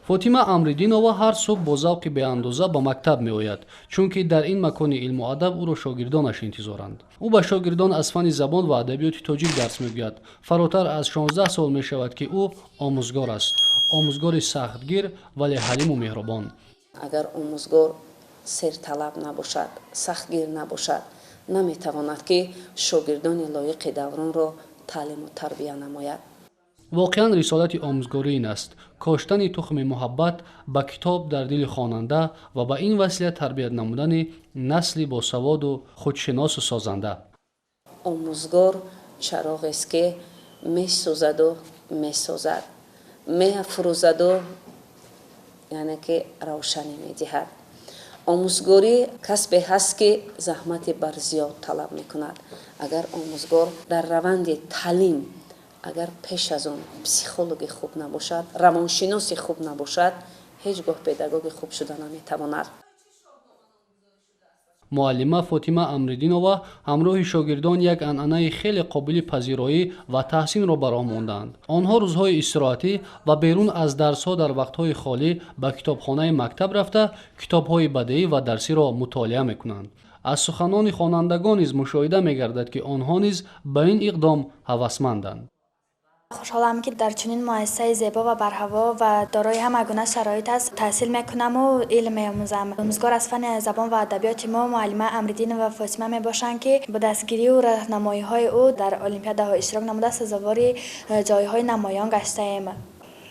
Фотима Амриддинова ҳар субҳ бо завқи беандоза ба мактаб меояд, чунки дар ин макони илму адаб ӯро шогирдонаш интизоранд. Ӯ ба шогирдон аз фанни забон ва адабиёти тоҷик дарс мегӯяд. Фаротар аз 16 сол мешавад, ки ӯ омӯзгор аст, омӯзгори сахтгир, вале ҳалиму меҳрубон. Агар омӯзгор серталаб набошад, сахтгир набошад, наметавонад, ки шогирдони лоиқи давронро таълиму тарбия намояд. Воқеан, рисолати омӯзгорӣ ин аст: коштани тухми муҳаббат ба китоб дар дили хонанда ва ба ин васила тарбият намудани насли босаводу худшиносу созанда. Омӯзгор чароғест, ки месӯзаду месозад, меафрӯзаду, яъне ки равшанӣ медиҳад. Омӯзгорӣ касбе ҳаст, ки заҳмати барзиёд талаб мекунад. Агар омӯзгор дар раванди таълим, агар пеш аз он психологи хуб набошад, равоншиноси хуб набошад, ҳеҷ гоҳ педагоги хуб шуда наметавонад. Муаллима Фотима Амриддинова ҳамроҳи шогирдон як анъанаи хеле қобили пазироӣ ва таҳсинро ба роҳ мондаанд. Онҳо рӯзҳои истироҳатӣ ва берун аз дарсҳо дар вақтҳои холӣ ба китобхонаи мактаб рафта, китобҳои бадеӣ ва дарсиро мутолиа мекунанд. Аз суханони хонандагон низ мушоҳида мегардад, ки онҳо низ ба ин иқдом ҳавасманданд. Хушҳолам, ки дар чунин муассисаи зебо ва барҳаво ва дорои ҳама гуна шароит аст, таҳсил мекунаму илм меомӯзам. Омӯзгор аз фанни забон ва адабиёти мо муаллима Амриддинова Фотима мебошанд, ки бо дастгирию роҳнамоиҳои ӯ дар олимпиадаҳо иштирок намуда, сазовори ҷойҳои намоён гаштаем.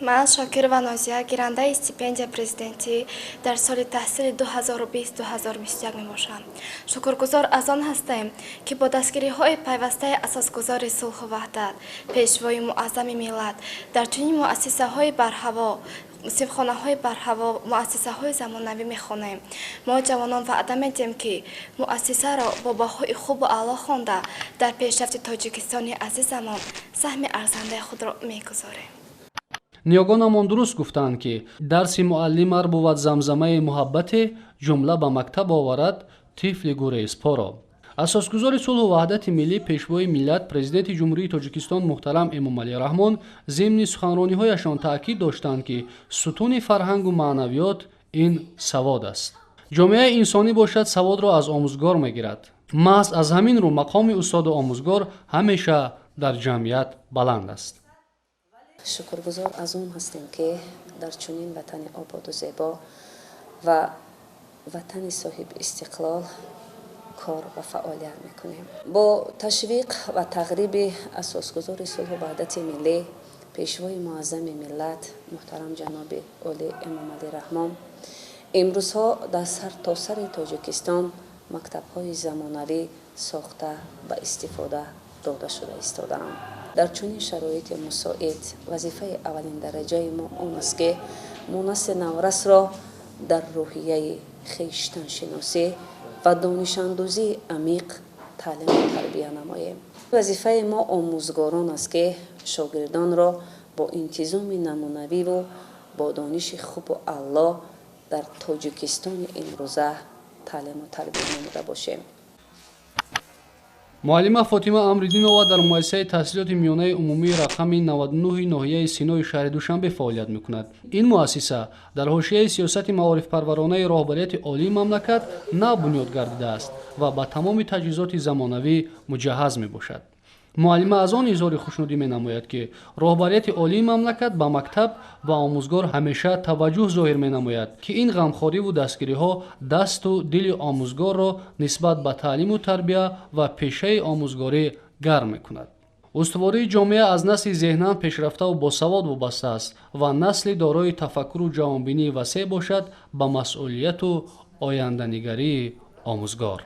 Ман Шокирова Нозия, гирандаи стипендия президентӣ дар соли таҳсили 2020-2021 мебошам. Шукргузор аз он ҳастем, ки бо дастгириҳои пайвастаи Асосгузори сулҳу ваҳдат, Пешвои муаззами миллат, дар чунин муассисаҳои барҳаво, синфхонаҳои барҳаво, муассисаҳои замонавӣ мехонем. Мо, ҷавонон, ваъда медиҳем, ки муассисаро бо баҳои хубу аъло хонда, дар пешрафти Тоҷикистони азизамон саҳми арзандаи худро мегузорем. Ниёгонамон дуруст гуфтаанд, ки дарси муаллим ар бувад замзамаи муҳаббате, ҷумла ба мактаб оварад тифли гурезпоро. Асосгузори сулҳу ваҳдати миллӣ, Пешвои миллат, Президенти Ҷумҳурии Тоҷикистон муҳтарам Эмомалӣ Раҳмон зимни суханрониҳояшон таъкид доштанд, ки сутуни фарҳангу маънавиёт ин савод аст. Ҷомеаи инсонӣ бошад, саводро аз омӯзгор мегирад. Маҳз аз ҳамин рӯ мақоми устоду омӯзгор ҳамеша дар ҷамъият баланд аст. Шукргузор аз он ҳастем, ки дар чунин ватани ободу зебо ва ватани соҳиби истиқлол кор ва фаъолият мекунем. Бо ташвиқ ва тағриби Асосгузори сулҳу ваҳдати миллӣ, Пешвои муаззами миллат, муҳтарам ҷаноби олӣ Эмомалӣ Раҳмон, имрӯзҳо дар сартосари Тоҷикистон мактабҳои замонавӣ сохта, ба истифода дода шуда истодаанд. Дар чунин шароити мусоид вазифаи аввалиндараҷаи мо он аст, ки мо насли наврасро дар рӯҳияи хештаншиносӣ ва донишандӯзии амиқ таълиму тарбия намоем. Вазифаи мо, омӯзгорон, аст, ки шогирдонро бо интизоми намунавиву бо дониши хубу аъло дар Тоҷикистони имрӯза таълиму тарбия намуда бошем. Муаллима Фотима Амриддинова дар муассисаи таҳсилоти миёнаи умумии рақами 99 ноҳияи Синои шаҳри Душанбе фаъолият мекунад. Ин муассиса дар ҳошияи сиёсати маорифпарваронаи роҳбарияти олии мамлакат нав бунёд гардидааст ва ба тамоми таҷҳизоти замонавӣ муҷаҳҳаз мебошад. Муаллима аз он изҳори хушнудӣ менамояд, ки роҳбарияти олии мамлакат ба мактаб ва омӯзгор ҳамеша таваҷҷӯҳ зоҳир менамояд, ки ин ғамхориву дастгириҳо дасту дили омӯзгорро нисбат ба таълиму тарбия ва пешаи омӯзгорӣ гарм мекунад. Устувории ҷомеа аз насли зеҳнан пешрафтаву босавод вобаста аст ва насли дорои тафаккуру ҷаҳонбинии васеъ бошад ба масъулияту оянданигарии омӯзгор.